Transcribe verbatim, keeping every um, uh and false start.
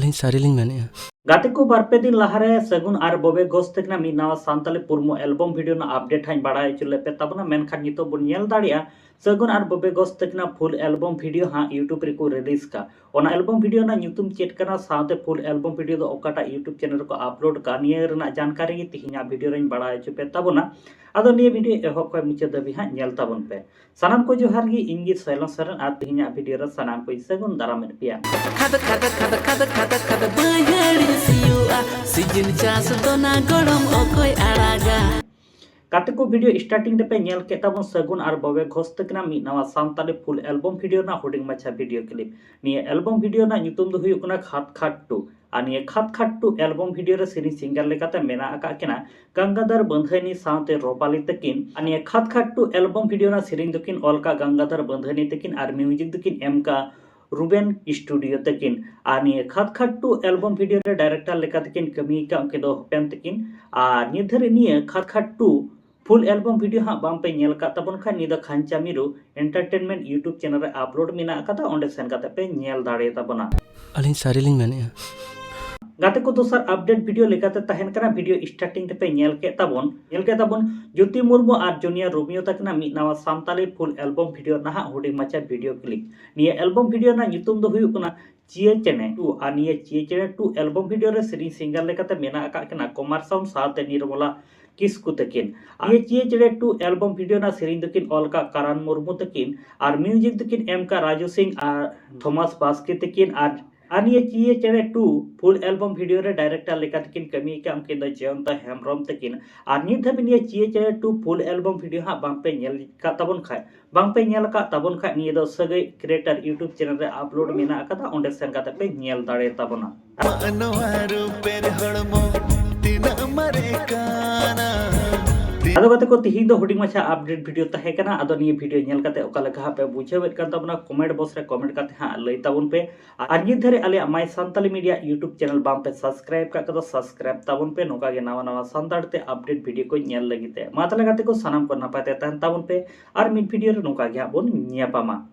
ᱟᱹᱞᱤᱧ ᱥᱟᱹᱨᱤ ᱞᱤᱧ ᱢᱮᱱᱮᱫᱼᱟ᱾ ᱜᱟᱛᱮ ᱠᱚ, ᱵᱟᱨ ᱯᱮ ᱫᱤᱱ ᱞᱟᱦᱟᱨᱮ ᱥᱟᱹᱜᱩᱱ ᱟᱨ ᱵᱚᱵᱮ ᱜᱷᱳᱥ ᱛᱟᱹᱠᱤᱱᱟᱜ ᱢᱤᱫ ᱱᱟᱣᱟ ᱥᱟᱱᱛᱟᱞᱤ ᱯᱩᱨᱢᱩ ᱮᱞᱵᱚᱢ ᱵᱷᱤᱰᱤᱭᱳ ᱨᱮᱱᱟᱜ ᱟᱯᱰᱮᱴ ᱦᱟᱸᱜ ᱤᱧ ᱵᱟᱲᱟᱭ ᱦᱚᱪᱚ ᱞᱮᱫ ᱯᱮ ᱛᱟᱵᱚᱱᱟ, ᱢᱮᱱᱠᱷᱟᱱ ᱱᱤᱛᱚᱜ ᱵᱚᱱ ᱧᱮᱞ ᱫᱟᱲᱮᱭᱟᱜᱼᱟ ᱥᱟᱹᱜᱩᱱ ᱟᱨ ᱵᱚᱵᱮ ᱜᱷᱳᱥ ᱛᱟᱹᱠᱤᱱᱟᱜ ᱯᱷᱩᱞ ᱮᱞᱵᱚᱢ ᱵᱷᱤᱰᱤᱭᱳ ᱦᱟᱸᱜ YouTube ᱨᱮᱠᱚ ᱨᱤᱞᱤᱡᱽ ᱠᱟᱜ᱾ ᱚᱱᱟ ᱮᱞᱵᱚᱢ ᱵᱷᱤᱰᱤᱭᱳ ᱨᱮᱱᱟᱜ ᱧᱩᱛᱩᱢ ᱪᱮᱫ ᱠᱟᱱᱟ, ᱥᱟᱶᱛᱮ ᱯᱷᱩᱞ ᱮᱞᱵᱚᱢ ᱵᱷᱤᱰᱤᱭᱳ ᱫᱚ ᱚᱠᱟᱴᱟᱜ YouTube ᱪᱮᱱᱮᱞ ᱨᱮᱠᱚ ᱟᱯᱞᱳᱰ ᱠᱟᱜ, ᱱᱤᱭᱟᱹ ᱨᱮᱱᱟᱜ ᱡᱟᱱᱠᱟᱨᱤ ᱜᱮ ᱛᱤᱦᱤᱧᱟᱜ ᱵᱷᱤᱰᱤᱭᱳ ᱨᱮᱧ ᱵᱟᱲᱟᱭ ᱦᱚᱪᱚ ᱯᱮ ᱛᱟᱵᱚᱱᱟ᱾ ᱟᱫᱚ ᱱᱤᱭᱟᱹ ᱵᱷᱤᱰᱤᱭᱳ ᱮᱦᱚᱵ ᱠᱷᱚᱱ ᱢᱩᱪᱟᱹᱫ ᱫᱷᱟᱹᱵᱤᱡ ᱦᱟᱸᱜ ᱧᱮᱞ ᱛᱟᱵᱚᱱ ᱯᱮ᱾ ᱥᱟᱱᱟᱢ ᱠᱚ ᱡᱚᱦᱟᱨ ᱜᱮ, ᱤᱧ ᱜᱮ ᱥᱚᱭᱞᱚᱱ ᱥᱚᱨᱮᱱ, ᱟᱨ ᱛᱤᱦᱤᱧᱟᱜ ᱵᱷᱤᱰᱤᱭᱳ ᱨᱮ ᱥᱟᱱᱟᱢ ᱠᱚᱧ ᱥᱟᱹᱜᱩᱱ ᱫᱟᱨᱟᱢᱮᱫ ᱯᱮᱭᱟ᱾ ᱠᱷᱟᱫ ᱠᱷᱟᱫ ᱠᱷᱟᱫ ᱠᱷᱟᱫ ᱠᱷᱟᱫ ᱠᱷᱟᱫ ᱵᱟᱹᱭᱦᱟᱹᱲᱤ ᱥᱤᱭᱳᱜᱼᱟ, ᱥᱤᱡᱤᱱ ᱪᱟᱥ ᱫᱚ ᱱᱟ ᱜᱚᱲᱚᱢ ᱚᱠᱚᱭ ᱟᱲᱟᱜᱟ? ᱜᱟᱛᱮ ᱠᱚ, ᱵᱷᱤᱰᱤᱭᱳ ᱥᱴᱟᱨᱴᱤᱝ ᱨᱮᱯᱮ ᱧᱮᱞ ᱠᱮᱫ ᱛᱟᱵᱚᱱ ᱥᱟᱹᱜᱩᱱ ᱟᱨ ᱵᱚᱵᱮ ᱜᱷᱳᱥ ᱛᱟᱹᱠᱤᱱᱟᱜ ᱢᱤᱫ ᱱᱟᱣᱟ ᱥᱟᱱᱛᱟᱲᱤ ᱯᱷᱩᱞ ᱮᱞᱵᱚᱢ ᱵᱷᱤᱰᱤᱭᱳ ᱨᱮᱱᱟᱜ ᱦᱩᱰᱤᱧ ᱢᱟᱪᱷᱟ ᱵᱷᱤᱰᱤᱭᱳ ᱠᱞᱤᱯ᱾ ᱱᱤᱭᱟᱹ ᱮᱞᱵᱚᱢ ᱵᱷᱤᱰᱤᱭᱳ ᱨᱮᱱᱟᱜ ᱧᱩᱛᱩᱢ ᱫᱚ ᱦᱩᱭᱩᱜ ᱠᱟᱱᱟ ᱠᱷᱟᱫ ᱠᱷᱟᱫ ᱴᱩ᱾ ᱟᱨ ᱱᱤᱭᱟᱹ ᱠᱷᱟᱫ ᱠᱷᱟᱫ ᱴᱩ ᱮᱞᱵᱚᱢ ᱵᱷᱤᱰᱤᱭᱳ ᱨᱮ ᱥᱮᱨᱮᱧ ᱥᱤᱝᱜᱟᱨ ᱞᱮᱠᱟᱛᱮ ᱢᱮᱱᱟᱜ ᱟᱠᱟᱫ ᱠᱤᱱᱟ ᱜᱟᱝᱜᱟᱫᱷᱟᱨ ᱵᱟᱹᱫᱷᱟᱹᱱᱤ ᱥᱟᱶᱛᱮ ᱨᱚᱯᱟᱞᱤ ᱛᱟᱹᱠᱤᱱ᱾ ᱟᱨ ᱱᱤᱭᱟᱹ ᱠᱷᱟᱫ ᱠᱷᱟᱫ ᱴᱩ ᱮᱞᱵᱚᱢ ᱵᱷᱤᱰᱤᱭᱳ ᱨᱮᱱᱟᱜ ᱥᱮᱨᱮᱧ ᱫᱚᱠᱤᱱ ᱚᱞ ᱠᱟᱜ ᱜᱟᱝᱜᱟᱫᱷᱟᱨ ᱵᱟᱹᱫᱷᱟᱹᱱᱤ ᱛᱟᱹᱠᱤᱱ ᱟᱨ ᱢᱤᱣᱡᱤᱠ ᱫᱚᱠᱤᱱ ᱮᱢ ᱠᱟᱜ ᱨᱩᱵᱮᱱ ᱥᱴᱩᱰᱤᱭᱳ ᱛᱟᱹᱠᱤᱱ᱾ ᱟᱨ ᱱᱤᱭᱟᱹ ᱠᱷᱟᱫ ᱠᱷᱟᱫ ᱴᱩ ᱮᱞᱵᱚᱢ ᱵᱷᱤᱰᱤᱭᱳ ᱨᱮ ᱰᱟᱭᱨᱮᱠᱴᱟᱨ ᱞᱮᱠᱟᱛᱮ ᱠᱤᱱ ᱠᱟᱹᱢᱤ ᱟᱠᱟᱫ ᱩᱱᱠᱤᱱ ᱫᱚ ᱦᱚᱯᱮᱱ ᱛᱟᱹᱠᱤᱱ᱾ ᱟᱨ ᱱᱤᱛ ᱫᱷᱟᱹᱨᱤᱡ ᱱᱤᱭᱟᱹ ᱠᱷᱟᱫ ᱠᱷᱟᱫ ᱴᱩ ᱯᱷᱩᱞ ᱮᱞᱵᱚᱢ ᱵᱷᱤᱰᱤᱭᱳ ᱦᱟᱸᱜ ᱵᱟᱝ ᱯᱮ ᱧᱮᱞ ᱟᱠᱟᱫ ᱛᱟᱵᱚᱱ ᱠᱷᱟᱱ, ᱱᱤᱭᱟᱹ ᱫᱚ ᱠᱷᱟᱧᱪᱟ ᱢᱤᱨᱩ ᱮᱱᱴᱟᱨᱴᱮᱱᱢᱮᱱᱴ YouTube ᱪᱮᱱᱮᱞ ᱨᱮ ᱟᱯᱞᱳᱰ ᱢᱮᱱᱟᱜ ᱟᱠᱟᱫᱟ, ᱚᱸᱰᱮ ᱥᱮᱱ ᱠᱟᱛᱮ ᱯᱮ ᱧᱮᱞ ᱫᱟᱲᱮᱭᱟᱛᱟ ᱵᱚᱱᱟ᱾ ᱟᱹᱞᱤᱧ ᱥᱟᱹᱨᱤ ᱞᱤᱧ ᱢᱮᱱᱮᱫᱼᱟ᱾ ᱜᱟᱛᱮ ᱠᱚ, ᱫᱚᱥᱟᱨ ᱟᱯᱰᱮᱴ ᱵᱷᱤᱰᱤᱭᱳ ᱞᱮᱠᱟᱛᱮ ᱛᱟᱦᱮᱱ ᱠᱟᱱᱟ, ᱵᱷᱤᱰᱤᱭᱳ ᱥᱴᱟᱨᱴᱤᱝ ᱨᱮᱯᱮ ᱧᱮᱞ ᱠᱮᱫ ᱛᱟᱵᱚᱱ, ᱧᱮᱞ ᱠᱮᱫ ᱛᱟᱵᱚᱱ ᱡᱳᱛᱤ ᱢᱩᱨᱢᱩ ᱟᱨ ᱡᱩᱱᱤᱭᱟᱨ ᱨᱳᱢᱤᱭᱳ ᱛᱟᱹᱠᱤᱱᱟᱜ ᱢᱤᱫ ᱱᱟᱣᱟ ᱥᱟᱱᱛᱟᱞᱤ ᱯᱷᱩᱞ ᱮᱞᱵᱚᱢ ᱵᱷᱤᱰᱤᱭᱳ ᱨᱮᱱᱟᱜ ᱦᱟᱸᱜ ᱦᱩᱰᱤᱧ ᱢᱟᱪᱷᱟ ᱵᱷᱤᱰᱤᱭᱳ ᱠᱞᱤᱯ᱾ ᱱᱤᱭᱟᱹ ᱮᱞᱵᱚᱢ ᱵᱷᱤᱰᱤᱭᱳ ᱨᱮᱱᱟᱜ ᱧᱩᱛᱩᱢ ᱫᱚ ᱦᱩᱭᱩᱜ ᱠᱟᱱᱟ ᱪᱤᱭᱟᱹ ᱪᱮᱬᱮ ᱴᱩ᱾ ᱟᱨ ᱱᱤᱭᱟᱹ ᱪᱤᱭᱟᱹ ᱪᱮᱬᱮ ᱴᱩ ᱮᱞᱵᱚᱢ ᱵᱷᱤᱰᱤᱭᱳ ᱨᱮ ᱥᱮᱨᱮᱧ ᱥᱤᱝᱜᱟᱨ ᱞᱮᱠᱟᱛᱮ ᱢᱮᱱᱟᱜ ᱟᱠᱟᱫ ᱠᱤᱱᱟ ᱠᱚᱢᱟᱨ ᱥᱟᱣᱩᱱᱰ ᱥᱟᱶᱛᱮ ᱱᱤᱨᱢᱚᱞᱟ ᱠᱤᱥᱠᱩ ᱛᱟᱹᱠᱤᱱ᱾ ᱟᱨ ᱱᱤᱭᱟᱹ ᱪᱤᱭᱟᱹ ᱪᱮᱬᱮ ᱴᱩ ᱮᱞᱵᱚᱢ ᱵᱷᱤᱰᱤᱭᱳ ᱨᱮᱱᱟᱜ ᱥᱮᱨᱮᱧ ᱫᱚᱠᱤᱱ ᱚᱞ ᱟᱠᱟᱫ ᱠᱟᱨᱟᱱ ᱢᱩᱨᱢᱩ ᱛᱟᱹᱠᱤᱱ ᱟᱨ ᱢᱤᱣᱡᱤᱠ ᱫᱚᱠᱤᱱ ᱮᱢ ᱟᱠᱟᱫ ᱨᱟᱡᱩ ᱥᱤᱝ ᱟᱨ ᱛᱷᱚᱢᱟᱥ ᱵᱟᱥᱠᱮ ᱛᱟᱹᱠᱤᱱ᱾ ᱟᱨ ᱟᱨ ᱱᱤᱭᱟᱹ ᱪᱤᱭᱟᱹ ᱪᱮᱬᱮ ᱴᱩ ᱯᱷᱩᱞ ᱮᱞᱵᱚᱢ ᱵᱷᱤᱰᱤᱭᱳ ᱨᱮ ᱰᱟᱭᱨᱮᱠᱴᱟᱨ ᱞᱮᱠᱟ ᱛᱮᱠᱤᱱ ᱠᱟᱹᱢᱤ ᱟᱠᱟᱫ ᱩᱱᱠᱤᱱ ᱫᱚ ᱡᱚᱭᱚᱱᱛᱟ ᱦᱮᱢᱵᱨᱚᱢ ᱛᱟᱹᱠᱤᱱ᱾ ᱟᱨ ᱱᱤᱛ ᱫᱷᱟᱹᱵᱤᱡ ᱱᱤᱭᱟᱹ ᱪᱤᱭᱟᱹ ᱪᱮᱬᱮ ᱴᱩ ᱯᱷᱩᱞ ᱮᱞᱵᱚᱢ ᱵᱷᱤᱰᱤᱭᱳ ᱦᱟᱸᱜ ᱵᱟᱝ ᱯᱮ ᱧᱮᱞ ᱟᱠᱟᱫ ᱛᱟᱵᱚᱱ ᱠᱷᱟᱡ, ᱵᱟᱝ ᱯᱮ ᱧᱮᱞ ᱟᱠᱟᱫ ᱛᱟᱵᱚᱱ ᱠᱷᱟᱡ, ᱱᱤᱭᱟᱹ ᱫᱚ ᱥᱟᱹᱜᱟᱹᱭ ᱠᱨᱤᱭᱮᱴᱟᱨ YouTube ᱪᱮᱱᱮᱞ ᱨᱮ ᱟᱯᱞᱳᱰ ᱢᱮᱱᱟᱜ ᱟᱠᱟᱫᱟ, ᱚᱸᱰᱮ ᱥᱮᱱ ᱠᱟᱛᱮ ᱯᱮ ᱧᱮᱞ ᱫᱟᱲᱮ ᱛᱟᱵᱚᱱᱟ᱾ ᱱᱚᱣᱟ ᱨᱩᱯᱮᱨ ᱦᱚᱲᱢᱚ ᱛᱤᱱᱟᱹᱜ ᱢᱟᱨᱮ ᱠᱟᱱᱟ᱾ ᱟᱫᱚ ᱜᱟᱛᱮ ᱠᱚ, ᱛᱤᱦᱤᱧ ᱫᱚ ᱦᱩᱰᱤᱧ ᱢᱟᱪᱷᱟ ᱟᱯᱰᱮᱴ ᱵᱷᱤᱰᱤᱭᱳ ᱛᱟᱦᱮᱸ ᱠᱟᱱᱟ᱾ ᱟᱫᱚ ᱱᱤᱭᱟᱹ ᱵᱷᱤᱰᱤᱭᱳ ᱧᱮᱞ ᱠᱟᱛᱮ ᱚᱠᱟ ᱞᱮᱠᱟ ᱦᱟᱸᱜ ᱯᱮ ᱵᱩᱡᱷᱟᱹᱣᱮᱫ ᱠᱟᱱ ᱛᱟᱵᱚᱱᱟ, ᱠᱚᱢᱮᱱᱴ ᱵᱚᱠᱥ ᱨᱮ ᱠᱚᱢᱮᱱᱴ ᱠᱟᱛᱮ ᱦᱟᱸᱜ ᱞᱟᱹᱭ ᱛᱟᱵᱚᱱ ᱯᱮ᱾ ᱟᱨ ᱱᱤᱛ ᱫᱷᱟᱹᱨᱤᱡ ᱟᱞᱮᱭᱟᱜ ᱢᱟᱭ ᱥᱟᱱᱛᱟᱞᱤ ᱢᱤᱰᱤᱭᱟ YouTube ᱪᱮᱱᱮᱞ ᱵᱟᱝ ᱯᱮ ᱥᱟᱵᱥᱠᱨᱟᱭᱤᱵ ᱠᱟᱜ ᱠᱟᱫᱟ, ᱥᱟᱵᱥᱠᱨᱟᱭᱤᱵ ᱛᱟᱵᱚᱱ ᱯᱮ᱾ ᱱᱚᱝᱠᱟ ᱜᱮ ᱱᱟᱣᱟ ᱱᱟᱣᱟ ᱥᱟᱱᱛᱟᱲ ᱛᱮ ᱟᱯᱰᱮᱴ ᱵᱷᱤᱰᱤᱭᱳ ᱠᱚ ᱧᱮᱞ ᱞᱟᱹᱜᱤᱫ ᱛᱮ᱾ ᱢᱟ ᱛᱟᱦᱞᱮ ᱜᱟᱛᱮ ᱠᱚ, ᱥᱟᱱᱟᱢ ᱠᱚ ᱱᱟᱯᱟᱭ ᱛᱮ ᱛᱟᱦᱮᱱ ᱛᱟᱵᱚᱱ ᱯᱮ᱾ ᱟᱨ ᱢᱤᱫ ᱵᱷᱤᱰᱤᱭᱳ ᱨᱮ ᱱᱚᱝᱠᱟ ᱜᱮ ᱦᱟᱸᱜ ᱵᱚᱱ ᱧᱟᱯᱟᱢᱟ᱾